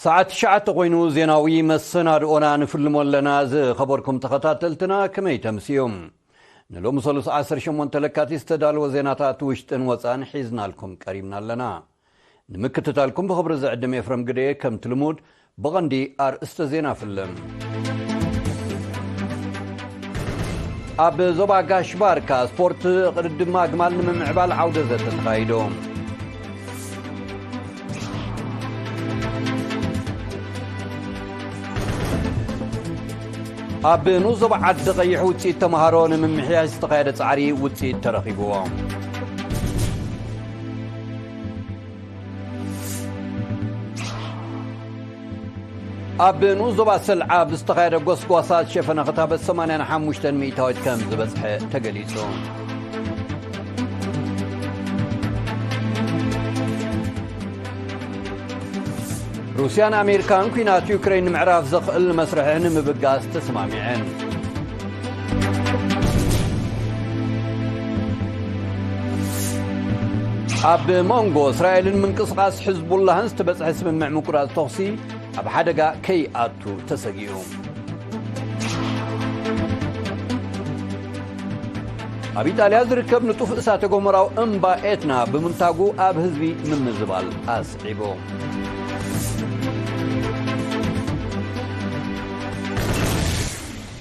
ሰዓት ትሽዓተ ኮይኑ ዜናዊ መሰናድኦና ንፍልሞ ኣለና። ዝኸበርኩም ተኸታተልትና ከመይ ተምስዮም? ንሎሚ ሰሉስ ዓሰርተ ሸሞንተ ለካቲት ዝተዳለወ ዜናታት ውሽጥን ወፃን ሒዝናልኩም ቀሪብና ኣለና። ንምክትታልኩም ብኽብሪ ዝዕድም ኤፍረም ግደ። ከምቲ ልሙድ ብቐንዲ ኣርእስተ ዜና ፍልም። ኣብ ዞባ ጋሽ ባርካ ስፖርት ቅድድም ኣግማል ንምምዕባል ዓውደ ዘተ ተኻይዶ። ኣብ ንኡስ ዞባ ዓዲ ቀይሕ ውፅኢት ተምሃሮ ንምምሕያሽ ዝተኻየደ ፃዕሪ ውፅኢት ተረኺብዎ። ኣብ ንኡስ ዞባ ሰልዓ ብዝተኻየደ ጎስጓሳት ሸፈነ ክታበት ሰማንያን ሓሙሽተን ሚእታዊት ከም ዝበጽሐ ተገሊጹ። ሩስያን ኣሜሪካን ኲናት ዩክሬን ንምዕራፍ ዘኽእል መስርሕ ንምብጋስ ተስማሚዐን። ኣብ መንጎ እስራኤልን ምንቅስቓስ ሕዝቡላህን ዝተበጽሐ ስምምዕ ምቁራጽ ተኹሲ ኣብ ሓደጋ ከይኣቱ ተሰጊኡ። ኣብ ኢጣልያ ዝርከብ ንጡፍ እሳተ ጎመራዊ እምባ ኤትና ብምንታጉ ኣብ ህዝቢ ምምዝባል ኣስዒቡ።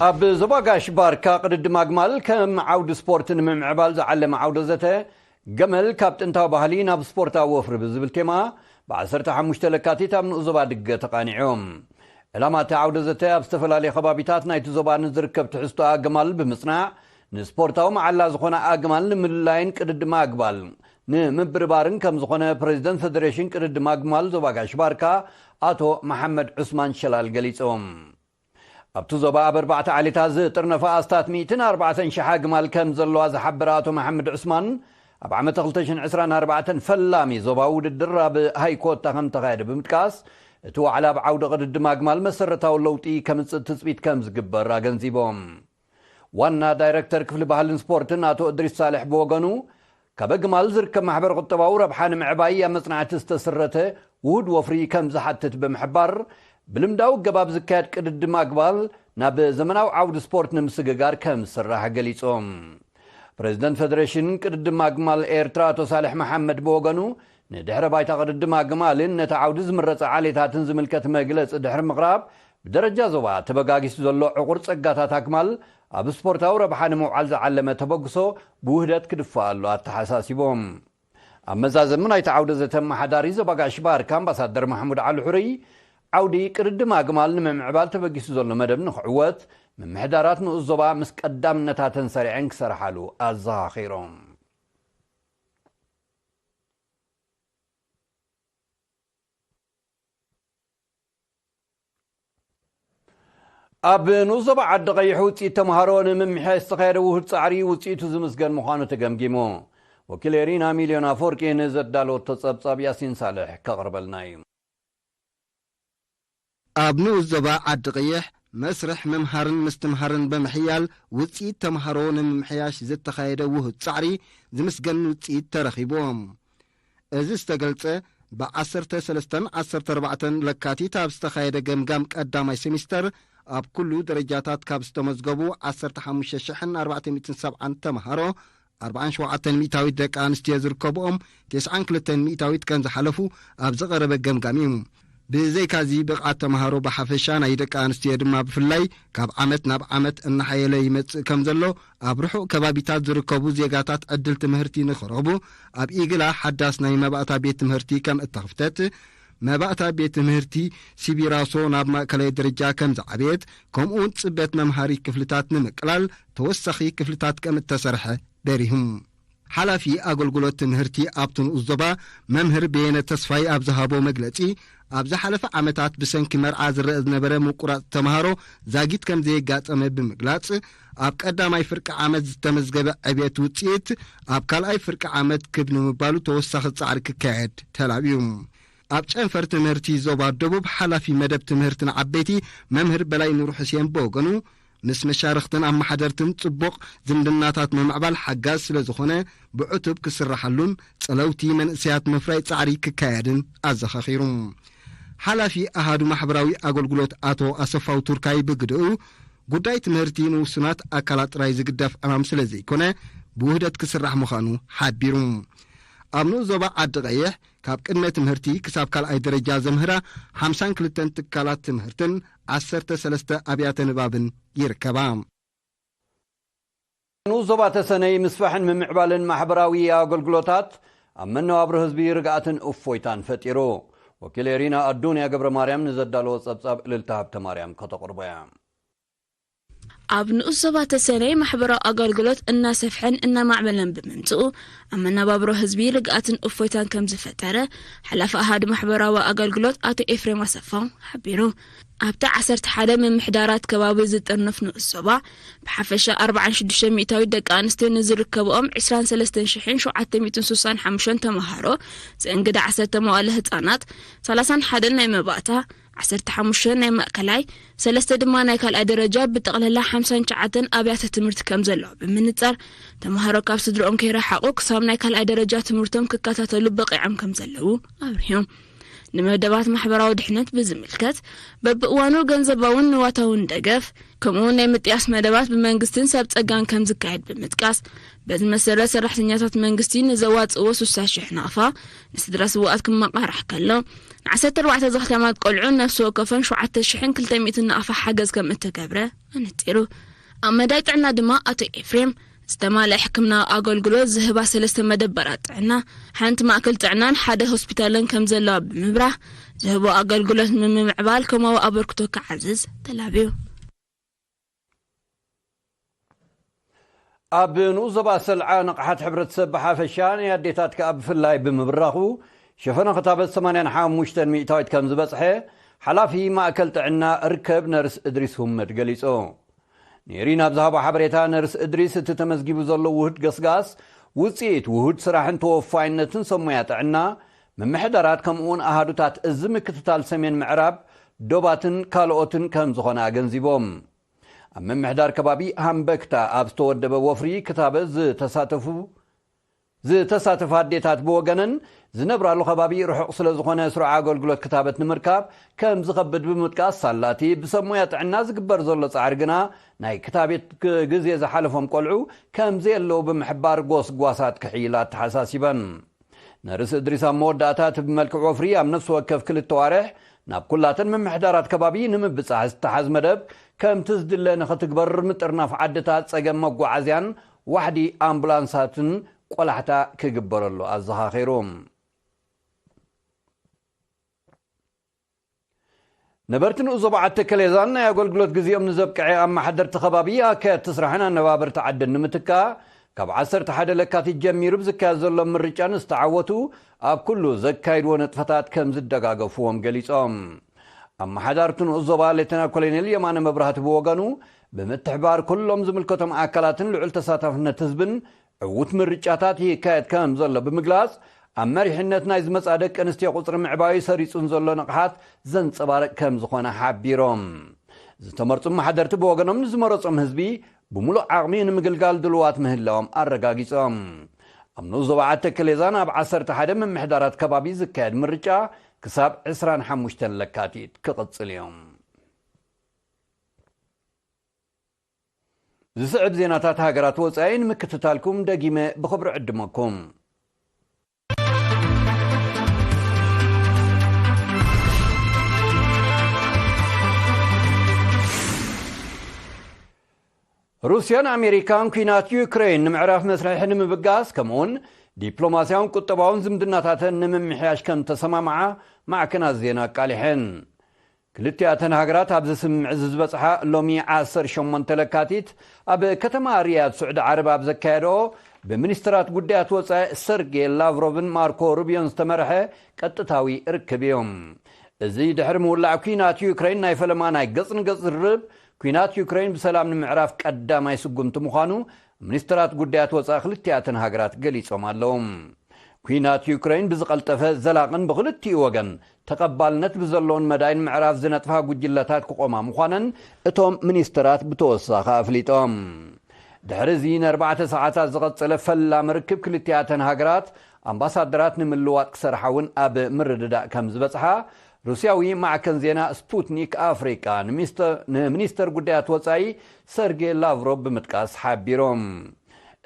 ኣብ ዞባ ጋሽ ባርካ ቅድድም ኣግማል ከም ዓውዲ ስፖርት ንምምዕባል ዝዓለመ ዓውደ ዘተ ገመል ካብ ጥንታዊ ባህሊ ናብ ስፖርታዊ ወፍሪ ብዝብል ቴማ ብ ዓሰርተ ሓሙሽተ ለካቲት ኣብ ንኡስ ዞባ ድገ ተቓኒዑ። ዕላማ እቲ ዓውደ ዘተ ኣብ ዝተፈላለዩ ከባቢታት ናይቲ ዞባ ንዝርከብ ትሕዝቶ ኣግማል ብምጽናዕ ንስፖርታዊ መዓላ ዝኾነ ኣግማል ንምልላይን ቅድድም ኣግማል ንምብርባርን ከም ዝኾነ ፕሬዚደንት ፌዴሬሽን ቅድድም ኣግማል ዞባ ጋሽ ባርካ ኣቶ መሓመድ ዑስማን ሸላል ገሊጾም። ኣብቲ ዞባ ኣብ ኣርባዕተ ዓሌታት ዝጥርነፋ ኣስታት ሚእትን ኣርባዕተን ሽሕ ኣግማል ከም ዘለዋ ዝሓበረ ኣቶ መሓመድ ዑስማን፣ ኣብ ዓመተ ክልተ ሽሕን ዕስራን ኣርባዕተን ፈላሚ ዞባዊ ውድድር ኣብ ሃይኮታ ከም ተኻየደ ብምጥቃስ፣ እቲ ዋዕላ ኣብ ዓውዲ ቅድድም ኣግማል መሰረታዊ ለውጢ ከምጽእ ትጽቢት ከም ዝግበር ኣገንዚቦም። ዋና ዳይረክተር ክፍሊ ባህልን ስፖርትን ኣቶ እድሪስ ሳልሕ ብወገኑ፣ ካብ ኣግማል ዝርከብ ማሕበረ ቁጠባዊ ረብሓ ንምዕባይ ኣብ መጽናዕቲ ዝተስረተ ውሁድ ወፍሪ ከም ዝሓትት ብምሕባር፣ ብልምዳዊ ኣገባብ ዝካየድ ቅድድም ኣግማል ናብ ዘመናዊ ዓውዲ ስፖርት ንምስግጋር ከም ዝስራሕ ገሊጾም። ፕሬዚደንት ፌዴሬሽን ቅድድም ኣግማል ኤርትራ ኣቶ ሳልሕ መሓመድ ብወገኑ፣ ንድሕረ ባይታ ቅድድም ኣግማልን ነቲ ዓውዲ ዝምረጸ ዓሌታትን ዝምልከት መግለጺ ድሕሪ ምቕራብ፣ ብደረጃ ዞባ ተበጋጊሱ ዘሎ ዕቑር ጸጋታት ኣግማል ኣብ ስፖርታዊ ረብሓ ንምውዓል ዝዓለመ ተበግሶ ብውህደት ክድፋኣሉ ኣተሓሳሲቦም። ኣብ መዛዘሚ ናይቲ ዓውደ ዘተ ኣመሓዳሪ ዞባ ጋሽ ባርካ ኣምባሳደር ማሕሙድ ዓሊ ሑሪ፣ ዓውዲ ቅድድም ኣግማል ንምምዕባል ተበጊሱ ዘሎ መደብ ንኽዕወት፣ ምምሕዳራት ንኡስ ዞባ ምስ ቀዳምነታተን ሰሪዐን ክሰርሓሉ ኣዘኻኺሮም። ኣብ ንኡስ ዞባ ዓዲ ቀይሕ ውፅኢት ተምሃሮ ንምምሕያሽ ዝተኻየደ ውሁድ ፃዕሪ ውፅኢቱ ዝምስገን ምዃኑ ተገምጊሙ። ወኪል ኤሪና ሚልዮን ኣፈወርቂ ንዘዳለወቶ ጸብጻብ ያሲን ሳልሕ ከቕርበልና እዩ። ኣብ ንኡስ ዞባ ዓዲ ቀይሕ መስርሕ ምምሃርን ምስትምሃርን ብምሕያል ውፅኢት ተምሃሮ ንምምሕያሽ ዝተኻየደ ውሁድ ፃዕሪ ዝምስገን ውፅኢት ተረኺቡ። እዚ ዝተገልጸ ብዓሰርተ ሰለስተን ዓሰርተ ኣርባዕተን ለካቲት ኣብ ዝተኻየደ ገምጋም ቀዳማይ ሴሚስተር ኣብ ኩሉ ደረጃታት ካብ ዝተመዝገቡ ዓሰርተ ሓሙሽተ ሽሕን ኣርባዕተ ሚእትን ሰብዓን ተምሃሮ ኣርባዓን ሸውዓተን ሚእታዊት ደቂ ኣንስትዮ ዝርከብኦም ተስዓን ክልተን ሚእታዊት ከም ዝሓለፉ ኣብ ዝቐረበ ገምጋም እዩ። ብዘይካዚ ብቕዓት ተምሃሮ ብሓፈሻ ናይ ደቂ ኣንስትዮ ድማ ብፍላይ ካብ ዓመት ናብ ዓመት እናሓየለ ይመጽእ ከም ዘሎ ኣብ ርሑቕ ከባቢታት ዝርከቡ ዜጋታት ዕድል ትምህርቲ ንኽረኽቡ ኣብ ኢግላ ሓዳስ ናይ መባእታ ቤት ትምህርቲ ከም እተኽፍተት፣ መባእታ ቤት ትምህርቲ ሲቢራሶ ናብ ማእከላይ ደረጃ ከም ዝዓበየት፣ ከምኡውን ጽበት መምሃሪ ክፍልታት ንምቅላል ተወሳኺ ክፍልታት ከም እተሰርሐ በሪሁ። ሓላፊ ኣገልግሎት ትምህርቲ ኣብቲ ንኡስ ዞባ መምህር በየነ ተስፋይ ኣብ ዝሃቦ መግለጺ፣ ኣብ ዝሓለፈ ዓመታት ብሰንኪ መርዓ ዝረአ ዝነበረ ምቁራጽ ተምሃሮ ዛጊት ከም ዘየጋጠመ ብምግላጽ፣ ኣብ ቀዳማይ ፍርቂ ዓመት ዝተመዝገበ ዕብየት ውጽኢት ኣብ ካልኣይ ፍርቂ ዓመት ክብ ንምባሉ ተወሳኺ ጻዕሪ ክካየድ ተላብዩ። ኣብ ጨንፈር ትምህርቲ ዞባ ደቡብ ሓላፊ መደብ ትምህርቲ ንዓበይቲ መምህር በላይ ኑር ሑሴን ብወገኑ፣ ምስ መሻርኽትን ኣመሓደርትን ጽቡቕ ዝምድናታት ምምዕባል ሓጋዝ ስለ ዝኾነ፣ ብዕቱብ ክስራሓሉን ጸለውቲ መንእሰያት ምፍራይ ጻዕሪ ክካየድን ኣዘኻኺሩ። ሓላፊ ኣሃዱ ማሕበራዊ ኣገልግሎት ኣቶ ኣሰፋው ቱርካይ ብግድኡ፣ ጉዳይ ትምህርቲ ንውሱናት ኣካላት ጥራይ ዝግደፍ ዕማም ስለ ዘይኮነ፣ ብውህደት ክስራሕ ምዃኑ ሓቢሩ። ኣብ ንኡስ ዞባ ዓዲ ቀይሕ፣ ካብ ቅድመ ትምህርቲ ክሳብ ካልኣይ ደረጃ ዘምህራ ሓምሳን ክልተን ትካላት ትምህርትን ዓሰርተ ሰለስተ ኣብያተ ንባብን ይርከባ። ንኡስ ዞባ ተሰነይ ምስፋሕን ምምዕባልን ማሕበራዊ ኣገልግሎታት ኣብ መነባብሮ ህዝቢ ርግኣትን እፎይታን ፈጢሩ። ወኪል ኤሪና ኣዱንያ ገብረ ማርያም ንዘዳለዎ ጸብጻብ እልልታ ሃብተ ማርያም ከተቕርቦ እያ። ኣብ ንኡስ ዞባ ተሰነይ ማሕበራዊ ኣገልግሎት እናሰፍሐን እናማዕበለን ብምምጽኡ፣ ኣብ መነባብሮ ህዝቢ ርግኣትን እፎይታን ከም ዝፈጠረ ሓላፊ ኣሃዱ ማሕበራዊ ኣገልግሎት ኣቶ ኤፍሬም ኣሰፋው ሓቢሩ። ኣብቲ ዓሰርተ ሓደ ምምሕዳራት ከባቢ ዝጥርንፍ ንኡስ ዞባ፣ ብሓፈሻ ኣርባዓን ሽዱሽተ ሚእታዊት ደቂ ኣንስትዮ ንዝርከብኦም ዕስራን ሰለስተን ሽሕን ሸውዓተ ሚእትን ስሳን ሓሙሽተን ተምሃሮ፣ ዘእንግዳ ዓሰርተ መዋእለ ህጻናት፣ ሰላሳን ሓደን ናይ መባእታ፣ ዓሰርተ ሓሙሽተ ናይ ማእከላይ፣ ሰለስተ ድማ ናይ ካልኣይ ደረጃ፣ ብጠቕላላ ሓምሳን ትሽዓተን ኣብያተ ትምህርቲ ከም ዘለዋ ብምንጻር፣ ተምሃሮ ካብ ስድርኦም ከይረሓቑ ክሳብ ናይ ካልኣይ ደረጃ ትምህርቶም ክከታተሉ በቒዖም ከም ዘለዉ ኣብሪሆም። ንመደባት ማሕበራዊ ድሕነት ብዝምልከት፣ በብእዋኑ ገንዘባውን ንዋታውን ደገፍ፣ ከምኡውን ናይ ምጥያስ መደባት ብመንግስትን ሰብ ጸጋን ከም ዝካየድ ብምጥቃስ፣ በዚ መሰረት ሰራሕተኛታት መንግስቲ ንዘዋጽእዎ ስሳ ሽሕ ናቕፋ ንስድራ ስውኣት ክመቓራሕ ከሎ፣ ንዓሰርተ ኣርባዕተ ዘኽታማት ቆልዑ ነፍሲ ወከፈን ሸውዓተ ሽሕን ክልተ ሚእትን ናቕፋ ሓገዝ ከም እተገብረ ኣነጺሩ። ኣብ መዳይ ጥዕና ድማ ኣቶ ኤፍሬም፣ ዝተማልአ ሕክምናዊ ኣገልግሎት ዝህባ ሰለስተ መደበራት ጥዕና፣ ሓንቲ ማእከል ጥዕናን ሓደ ሆስፒታልን ከም ዘለዋ ብምብራህ፣ ዝህቦ ኣገልግሎት ንምምዕባል ከማዊ ኣበርክቶ ክዓዝዝ ተላብዩ። ኣብ ንኡስ ዞባ ሰልዓ ንቕሓት ሕብረተሰብ ብሓፈሻ፣ ናይ ኣዴታት ከኣ ብፍላይ ብምብራኹ፣ ሸፈነ ክታበት ሰማንያን ሓሙሽተን ሚእታዊት ከም ዝበጽሐ፣ ሓላፊ ማእከል ጥዕና ርከብ ነርስ እድሪስ ሁመድ ገሊጹ። ኔሪን ኣብ ዝሃቦ ሓበሬታ፣ ነርስ እድሪስ፣ እቲ ተመዝጊቡ ዘሎ ውሁድ ገስጋስ፣ ውጽኢት ውሁድ ስራሕን ተወፋይነትን ሰብ ሞያ ጥዕና፣ ምምሕዳራት፣ ከምኡውን ኣሃዱታት እዚ ምክትታል ሰሜን ምዕራብ ዶባትን ካልኦትን ከም ዝኾነ ኣገንዚቦም። ኣብ ምምሕዳር ከባቢ ሃምበክታ ኣብ ዝተወደበ ወፍሪ ክታበት ዝተሳተፉ፣ ዝተሳተፋ ኣዴታት ብወገነን፣ ዝነብራሉ ከባቢ ርሑቕ ስለ ዝኾነ፣ ስሩዕ ኣገልግሎት ክታበት ንምርካብ ከም ዝኸብድ ብምጥቃስ፣ ሳላቲ ብሰብ ሞያ ጥዕና ዝግበር ዘሎ ጻዕሪ ግና፣ ናይ ክታበት ግ-፣ ግዜ ዝሓለፎም ቆልዑ ከም ዘየለዉ ብምሕባር፣ ጎስጓሳት ክሕይላ ኣተሓሳሲበን። ነርስ እድሪስ ኣብ መወዳእታ፣ እቲ ብመልክዕ ወፍሪ ኣብ ነፍሲ ወከፍ ክልተ ዋርሕ ናብ ኩላተን ምምሕዳራት ከባቢ ንምብጻሕ ዝተሓዝ መደብ ከምቲ ዝድለ ንኽትግበር፣ ምጥርናፍ ዓድታት፣ ጸገም መጓዓዝያን ዋሕዲ ኣምቡላንሳትን ቆላሕታ ክግበረሉ ኣዘኻኺሩ። ነበርቲ ንኡስ ዞባ ዓዲ ተከሌዛን ናይ ኣገልግሎት ግዜኦም ንዘብቅዐ ኣመሓደርቲ ከባቢ፣ ኣካየድቲ ስራሕን ኣነባበርቲ ዓድን ንምትካእ፣ ካብ ዓሰርተ ሓደ ለካቲት ጀሚሩ ብዝካየድ ዘሎ ምርጫ ንዝተዓወቱ፣ ኣብ ኩሉ ዘካይድዎ ንጥፈታት ከም ዝደጋገፍዎም ገሊጾም። ኣመሓዳርቲ ንኡስ ዞባ ሌተና ኮሎኔል የማነ መብራህቲ ብወገኑ፣ ብምትሕባር ኩሎም ዝምልከቶም ኣካላትን ልዑል ተሳታፍነት ህዝብን፣ ዕዉት ምርጫታት ይካየድ ከም ዘሎ ብምግላጽ፣ ኣብ መሪሕነት ናይ ዝመጻ ደቂ ኣንስትዮ ቁጽሪ ምዕባዩ ሰሪጹን ዘሎ ንቕሓት ዘንጸባርቕ ከም ዝኾነ ሓቢሮም። ዝተመርጹ ኣመሓደርቲ ብወገኖም፣ ንዝመረጾም ህዝቢ ብምሉእ ዓቕሚ ንምግልጋል ድልዋት ምህላዎም ኣረጋጊጾም። ኣብ ንኡስ ዞባ ዓዲ ተከሌዛን ኣብ ዓሰርተ ሓደ ምምሕዳራት ከባቢ ዝካየድ ምርጫ ክሳብ ዕስራን ሓሙሽተን ለካቲት ክቕጽል እዮም። ዝስዕብ ዜናታት ሃገራት ወጻኢ ንምክትታልኩም ደጊመ ብኽብሪ ዕድመኩም። ሩስያን ኣሜሪካን ኲናት ዩክሬን ንምዕራፍ መስርሒ ንምብጋስ፣ ከምኡውን ዲፕሎማስያውን ቁጠባውን ዝምድናታተን ንምምሕያሽ ከም ተሰማምዓ ማዕከናት ዜና ኣቃሊሐን። ክልቲኣተን ሃገራት ኣብዚ ስምምዕ እዚ ዝበጽሓ ሎሚ ዓሰርተ ሸሞንተ ለካቲት ኣብ ከተማ ሪያድ ስዑዲ ዓረብ ኣብ ዘካየድኦ ብሚኒስትራት ጉዳያት ወጻኢ ሰርጌ ላቭሮቭን ማርኮ ሩቢዮን ዝተመርሐ ቀጥታዊ ርክብ እዩ። እዚ ድሕሪ ምውላዕ ኲናት ዩክሬን ናይ ፈለማ ናይ ገጽ ንገጽ ዝርርብ፣ ኲናት ዩክሬን ብሰላም ንምዕራፍ ቀዳማይ ስጉምቲ ምዃኑ ሚኒስትራት ጉዳያት ወጻኢ ክልቲኣተን ሃገራት ገሊጾም ኣለዉ። ኲናት ዩክሬን ብዝቐልጠፈ፣ ዘላቕን ብኽልቲኡ ወገን ተቐባልነት ብዘለዎን መዳይን ምዕራፍ ዝነጥፋ ጉጅለታት ክቖማ ምዃነን እቶም ሚኒስትራት ብተወሳኺ ኣፍሊጦም። ድሕሪ እዚ ንኣርባዕተ ሰዓታት ዝቐጸለ ፈላሚ ርክብ ክልቲኣተን ሃገራት፣ ኣምባሳደራት ንምልዋጥ ክሰርሓ እውን ኣብ ምርድዳእ ከም ዝበጽሓ ሩስያዊ ማዕከን ዜና ስፑትኒክ ኣፍሪቃ ንሚስተር፣ ንሚኒስተር ጉዳያት ወጻኢ ሰርጌ ላቭሮቭ ብምጥቃስ ሓቢሮም።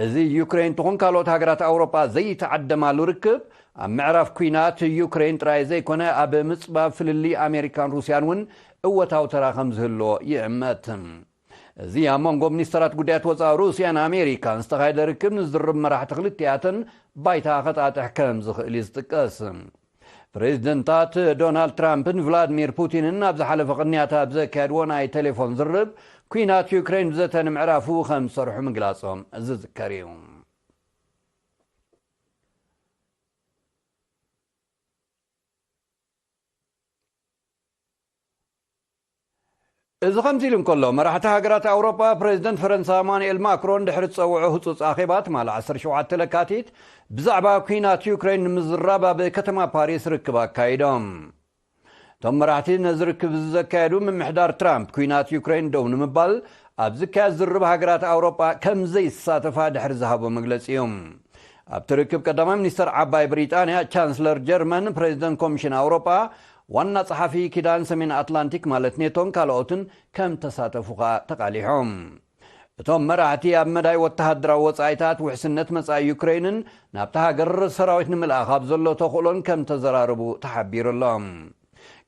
እዚ ዩክሬን ትኹን ካልኦት ሃገራት ኣውሮጳ ዘይተዓደማሉ ርክብ፣ ኣብ ምዕራፍ ኲናት ዩክሬን ጥራይ ዘይኮነ፣ ኣብ ምጽባብ ፍልልይ ኣሜሪካን ሩስያን እውን እወታዊ ተራ ከም ዝህልዎ ይእመት። እዚ ኣብ መንጎ ሚኒስተራት ጉዳያት ወጻኢ ሩስያን ኣሜሪካን ዝተኻየደ ርክብ፣ ንዝርብ መራሕቲ ክልቲኣተን ባይታ ከጣጥሕ ከም ዝኽእል እዩ ዝጥቀስ። ፕሬዚደንታት ዶናልድ ትራምፕን ቭላድሚር ፑቲንን ኣብ ዝሓለፈ ቅንያት ኣብ ዘካየድዎ ናይ ቴሌፎን ዝርብ፣ ኲናት ዩክሬን ብዘተ ንምዕራፉ ከም ዝሰርሑ ምግላጾም ዝዝከር እዩ። እዚ ከምዚ ኢሉ እንከሎ፣ መራሕቲ ሃገራት ኣውሮጳ፣ ፕሬዚደንት ፈረንሳ ኢማኑኤል ማክሮን ድሕሪ ዝጸውዖ ህጹጽ ኣኼባ ትማሊ ዓሰርተ ሸውዓተ ለካቲት ብዛዕባ ኲናት ዩክሬን ንምዝራብ ኣብ ከተማ ፓሪስ ርክብ ኣካይዶም። እቶም መራሕቲ ነዚ ርክብ እዚ ዘካየዱ፣ ምምሕዳር ትራምፕ ኲናት ዩክሬን ደው ንምባል ኣብ ዝካየድ ዝርብ ሃገራት ኣውሮጳ ከም ዘይሳተፋ ድሕሪ ዝሃቦ መግለጺ እዮም። ኣብቲ ርክብ ቀዳማይ ሚኒስተር ዓባይ ብሪጣንያ፣ ቻንስለር ጀርመን፣ ፕሬዚደንት ኮሚሽን ኣውሮጳ፣ ዋና ጸሓፊ ኪዳን ሰሜን ኣትላንቲክ ማለት ኔቶን ካልኦትን ከም ተሳተፉ ከኣ ተቓሊሖም። እቶም መራሕቲ ኣብ መዳይ ወተሃደራዊ ወጻኢታት፣ ውሕስነት መጻኢ ዩክሬንን ናብታ ሃገር ሰራዊት ንምልኣኽ ኣብ ዘሎ ተኽእሎን ከም ተዘራረቡ ተሓቢሩ ኣሎ።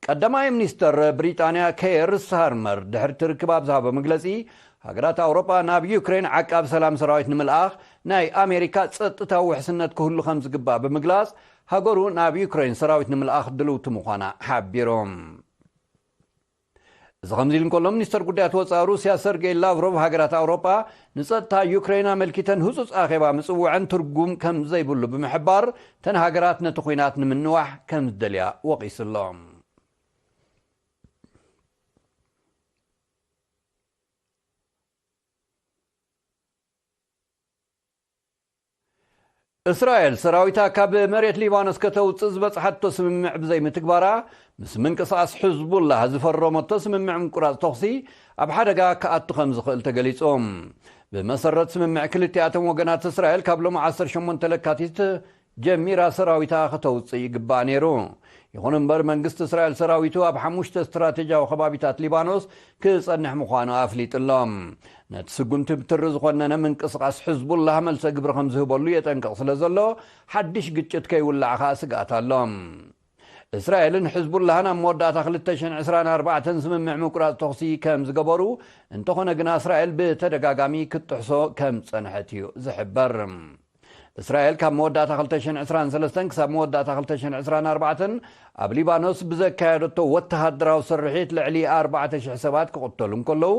ቀዳማይ ሚኒስተር ብሪጣንያ ኬር ስታርመር ድሕሪ እቲ ርክብ ኣብ ዝሃቦ መግለጺ፣ ሃገራት ኣውሮጳ ናብ ዩክሬን ዓቃብ ሰላም ሰራዊት ንምልኣኽ ናይ ኣሜሪካ ጸጥታዊ ውሕስነት ክህሉ ከም ዝግባእ ብምግላጽ፣ ሃገሩ ናብ ዩክሬን ሰራዊት ንምልኣኽ ድልውቲ ምዃና ሓቢሮም። እዚ ከምዚ ኢሉ እንከሎ፣ ሚኒስተር ጉዳያት ወጻኢ ሩስያ ሰርጌይ ላቭሮቭ፣ ሃገራት ኣውሮጳ ንጸጥታ ዩክሬን ኣመልኪተን ህጹጽ ኣኼባ ምጽውዐን ትርጉም ከም ዘይብሉ ብምሕባር፣ እተን ሃገራት ነቲ ኲናት ንምንዋሕ ከም ዝደልያ ወቒሱ ኣሎ። እስራኤል ሰራዊታ ካብ መሬት ሊባኖስ ከተውጽእ ዝበጽሓቶ ስምምዕ ብዘይምትግባራ፣ ምስ ምንቅስቓስ ሕዝቡላህ ዝፈረመቶ ስምምዕ ምቁራጽ ተኹሲ ኣብ ሓደጋ ክኣቱ ከም ዝኽእል ተገሊጹ። ብመሰረት ስምምዕ ክልቲኣቶም ወገናት፣ እስራኤል ካብ ሎሚ ዓሰርተ ሸሞንተ ለካቲት ጀሚራ ሰራዊታ ከተውጽእ ይግባእ ነይሩ። ይኹን እምበር፣ መንግስቲ እስራኤል ሰራዊቱ ኣብ ሓሙሽተ ስትራቴጂያዊ ከባቢታት ሊባኖስ ክጸንሕ ምዃኑ ኣፍሊጡ ኣሎ። ነቲ ስጉምቲ ብትሪ ዝኾነነ ምንቅስቓስ ሕዝቡላህ መልሰ ግብሪ ከም ዝህበሉ የጠንቅቕ ስለ ዘሎ፣ ሓድሽ ግጭት ከይውላዕ ከኣ ስግኣት ኣሎ። እስራኤልን ሕዝቡላህን ኣብ መወዳእታ ክልተ ሽሕን ዕስራን ኣርባዕተን ስምምዕ ምቁራጽ ተኹሲ ከም ዝገበሩ፣ እንተኾነ ግና እስራኤል ብተደጋጋሚ ክትጥሕሶ ከም ዝጸንሐት እዩ ዝሕበር። እስራኤል ካብ መወዳእታ ክልተ ሽሕን ዕስራን ሰለስተን ክሳብ መወዳእታ ክልተ ሽሕን ዕስራን ኣርባዕተን ኣብ ሊባኖስ ብዘካየደቶ ወተሃደራዊ ስርሒት ልዕሊ ኣርባዕተ ሽሕ ሰባት ክቕተሉ እንከለዉ፣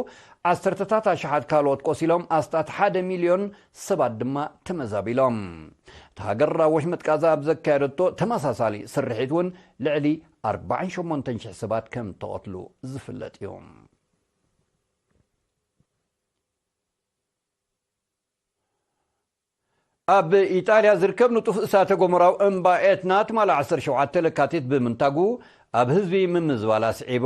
ዓሰርተታት ኣሽሓት ካልኦት ቆሲሎም፣ ኣስታት ሓደ ሚልዮን ሰባት ድማ ተመዛቢሎም። እታ ሃገር ኣብ ወሽመጥ ጋዛ ኣብ ዘካየደቶ ተመሳሳሊ ስርሒት እውን ልዕሊ ኣርባዓን ሸሞንተን ሽሕ ሰባት ከም ተቐትሉ ዝፍለጥ እዩ። ኣብ ኢጣልያ ዝርከብ ንጡፍ እሳተ ጎመራዊ እምባ ኤትና ትማሊ ዓሰርተ ሸውዓተ ለካቲት ብምንታጉ ኣብ ህዝቢ ምምዝባል ኣስዒቡ።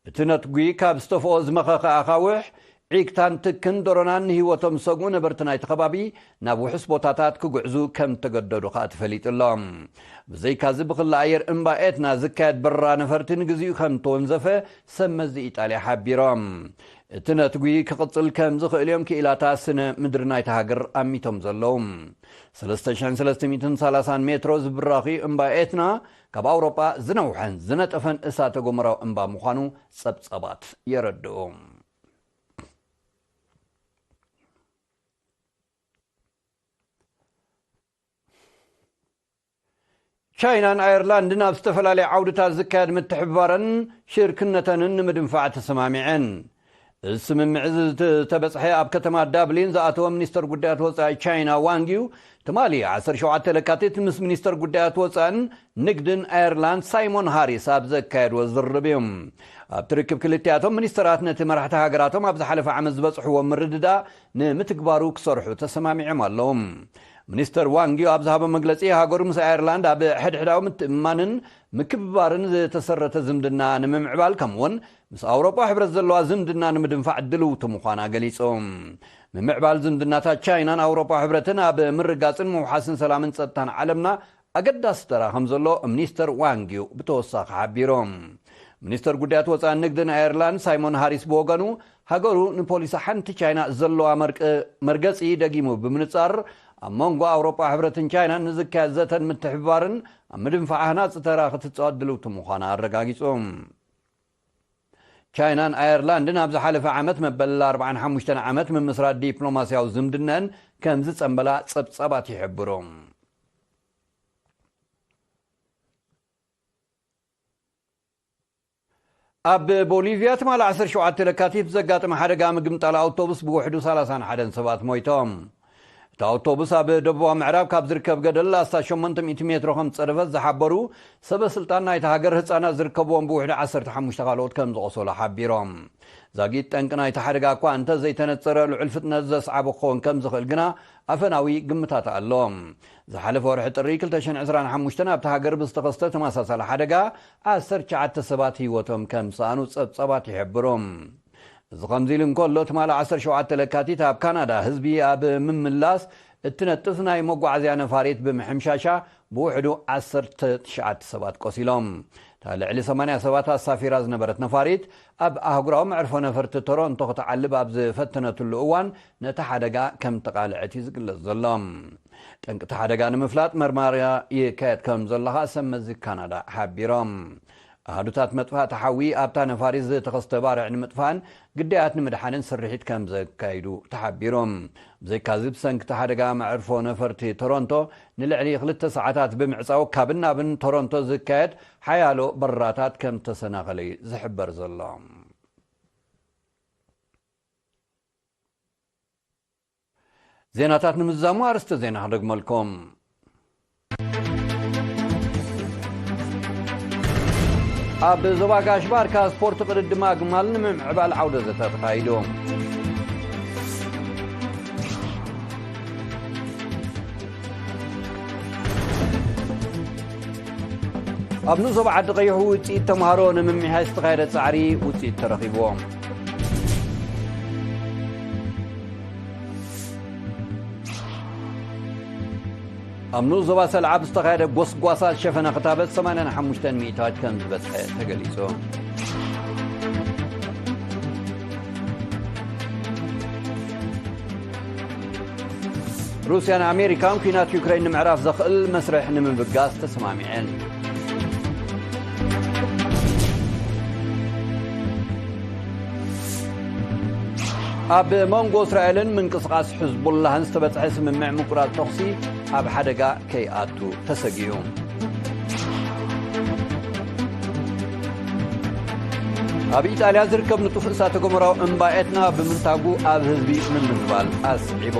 እቲ ነትጒ ካብ ዝተፍኦ ዝመኸኸ ኣኻውሕ፣ ዒግታን ትክን ደሮናን ንህይወቶም ዝሰግኡ ነበርቲ ናይቲ ከባቢ ናብ ውሑስ ቦታታት ክጉዕዙ ከም ተገደዱ ከኣ ተፈሊጡ ኣሎ። ብዘይካዚ ብክሊ ኣየር እምባ ኤትና ዝካየድ በረራ ነፈርቲ ንግዚኡ ከም ተወንዘፈ ሰብ መዚ ኢጣልያ ሓቢሮም። እቲ ነትጒ ክቕጽል ከም ዝኽእል እዮም ክኢላታት ስነ ምድሪ ናይታ ሃገር ኣሚቶም ዘለዉ። ሰለስተ ሽሕን ሰለስተ ሚእትን ሰላሳን ሜትሮ ዝብራኺ እምባ ኤትና፣ ካብ ኣውሮጳ ዝነውሐን ዝነጠፈን እሳተ ጎመራዊ እምባ ምዃኑ ጸብጻባት የረድኡ። ቻይናን ኣየርላንድን ኣብ ዝተፈላለዩ ዓውድታት ዝካየድ ምትሕብባረን ሽርክነተንን ንምድንፋዕ ተሰማሚዐን። እዚ ስምምዕ እዚ ዝተበጽሐ ኣብ ከተማ ዳብሊን ዝኣተወ ሚኒስተር ጉዳያት ወጻኢ ቻይና ዋንግ ዩ፣ ትማሊ ዓሰርተ ሸውዓተ ለካቲት ምስ ሚኒስተር ጉዳያት ወጻእን ንግድን ኣየርላንድ ሳይሞን ሃሪስ ኣብ ዘካየድዎ ዝርርብ እዩ። ኣብቲ ርክብ ክልቲኣቶም ሚኒስተራት ነቲ መራሕቲ ሃገራቶም ኣብ ዝሓለፈ ዓመት ዝበጽሕዎ ምርድዳእ ንምትግባሩ ክሰርሑ ተሰማሚዖም ኣለዉ። ሚኒስተር ዋንግ ዩ ኣብ ዝሃቦ መግለጺ፣ ሃገሩ ምስ ኣየርላንድ ኣብ ሕድሕዳዊ ምትእምማንን ምክብባርን ዝተሰረተ ዝምድና ንምምዕባል፣ ከምኡውን ምስ ኣውሮጳ ሕብረት ዘለዋ ዝምድና ንምድንፋዕ ድልውቲ ምዃና ገሊጹ። ምምዕባል ዝምድናታት ቻይናን ኣውሮጳ ሕብረትን ኣብ ምርጋጽን ምውሓስን ሰላምን ጸጥታን ዓለምና ኣገዳሲ ተራ ከም ዘሎ ሚኒስተር ዋንግ ዩ ብተወሳኺ ሓቢሮም። ሚኒስተር ጉዳያት ወፃኢ ንግድን ኣየርላንድ ሳይሞን ሃሪስ ብወገኑ፣ ሃገሩ ንፖሊሲ ሓንቲ ቻይና ዘለዋ መርገፂ ደጊሙ ብምንፃር፣ ኣብ መንጎ ኣውሮጳ ሕብረትን ቻይናን ንዝካየድ ዘተን ምትሕብባርን ኣብ ምድንፋዕ ሃናፂ ተራ ክትፃወት ድልውቲ ምዃና ኣረጋጊፁ። ቻይናን ኣየርላንድን ኣብ ዝሓለፈ ዓመት መበል ኣርባዓን ሓሙሽተን ዓመት ምምስራት ዲፕሎማስያዊ ዝምድነን ከም ዝጸንበላ ጸብጻባት ይሕብሩ። ኣብ ቦሊቪያ ትማሊ ዓሰርተ ሸውዓተ ለካቲት ብዘጋጠመ ሓደጋ ምግምጣል ኣውቶቡስ ብውሕዱ ሰላሳን ሓደን ሰባት ሞይቶም። እቲ ኣውቶቡስ ኣብ ደቡባዊ ምዕራብ ካብ ዝርከብ ገደል ኣስታት ሸሞንተ ሚእቲ ሜትሮ ከም ዝጸደፈት ዝሓበሩ ሰበ ስልጣን ናይቲ ሃገር፣ ህጻናት ዝርከብዎም ብውሕዱ ዓሰርተ ሓሙሽተ ካልኦት ከም ዝቖሰሉ ሓቢሮም። ዛጊት ጠንቂ ናይቲ ሓደጋ እኳ እንተ ዘይተነጸረ፣ ልዑል ፍጥነት ዘስዓቦ ክኸውን ከም ዝኽእል ግና ኣፈናዊ ግምታት ኣሎ። ዝሓለፈ ወርሒ ጥሪ ክልተ ሽሕን ዕስራን ሓሙሽተን ኣብቲ ሃገር ብዝተኸስተ ተመሳሳሊ ሓደጋ ዓሰርተ ትሽዓተ ሰባት ህይወቶም ከም ዝሰኣኑ ጸብጻባት ይሕብሩ። እዚ ከምዚ ኢሉ እንከሎ፣ ትማሊ ዓሰርተ ሸውዓተ ለካቲት ኣብ ካናዳ ህዝቢ ኣብ ምምላስ እትነጥፍ ናይ መጓዓዝያ ነፋሪት ብምሕምሻሻ ብውሕዱ ዓሰርተ ትሽዓተ ሰባት ቆሲሎም። እታ ልዕሊ ሰማንያ ሰባት ኣሳፊራ ዝነበረት ነፋሪት ኣብ ኣህጉራዊ መዕርፎ ነፈርቲ ቶሮንቶ ክትዓልብ ኣብ ዝፈተነትሉ እዋን ነቲ ሓደጋ ከም ተቓልዐት እዩ ዝግለጽ ዘሎ። ጠንቂ እቲ ሓደጋ ንምፍላጥ መርማሪ ይካየድ ከም ዘሎ ከኣ ሰብ መዚ ካናዳ ሓቢሮም። ኣሃዱታት መጥፋእቲ ሓዊ ኣብታ ነፋሪት ዝተኸስተ ባርዕ ንምጥፋእን ግዳያት ንምድሓንን ስርሒት ከም ዘካይዱ ተሓቢሩ። ብዘይካዚ፣ ብሰንኪ እቲ ሓደጋ መዕርፎ ነፈርቲ ቶሮንቶ ንልዕሊ ክልተ ሰዓታት ብምዕጻው፣ ካብን ናብን ቶሮንቶ ዝካየድ ሓያሎ በረራታት ከም ዝተሰናኸለ እዩ ዝሕበር ዘሎ። ዜናታት ንምዝዛሙ ኣርእስተ ዜና ክደግመልኩም። ኣብ ዞባ ጋሽ ባርካ ስፖርት ቅድድም ኣግማል ንምምዕባል ዓውደ ዘተ ተኻይዱ። ኣብ ንኡስ ዞባ ዓዲ ቀይሕ ውፅኢት ተምሃሮ ንምምሕያሽ ዝተኻየደ ፃዕሪ ውፅኢት ተረኺብዎ። ኣብ ንኡስ ዞባ ሰልዓ ብዝተኻየደ ጎስጓሳት ሸፈነ ክታበት ሰማንያን ሓሙሽተን ሚእታዊት ከም ዝበፅሐ ተገሊፁ። ሩስያን ኣሜሪካን ኲናት ዩክሬን ንምዕራፍ ዘኽእል መስርሕ ንምብጋስ ተሰማሚዐን። ኣብ መንጎ እስራኤልን ምንቅስቓስ ሕዝቡላህን ዝተበጽሐ ስምምዕ ምቁራጽ ተኹሲ ኣብ ሓደጋ ከይኣቱ ተሰጊኡ። ኣብ ኢጣልያ ዝርከብ ንጡፍ እሳተ ገሞራዊ እምባ ኤትና ብምንታጉ ኣብ ህዝቢ ምምዝባል ኣስዒቡ።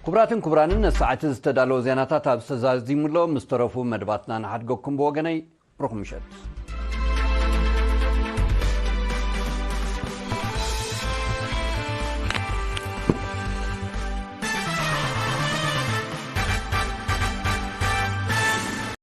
ክቡራትን ክቡራንን፣ ነቲ ሰዓት ዝተዳለወ ዜናታት ኣብ ዝተዛዚሙ ኣሎ። ምስ ተረፉ መደባትና ንሓድገኩም። ብወገነይ ርኹም ምሸት።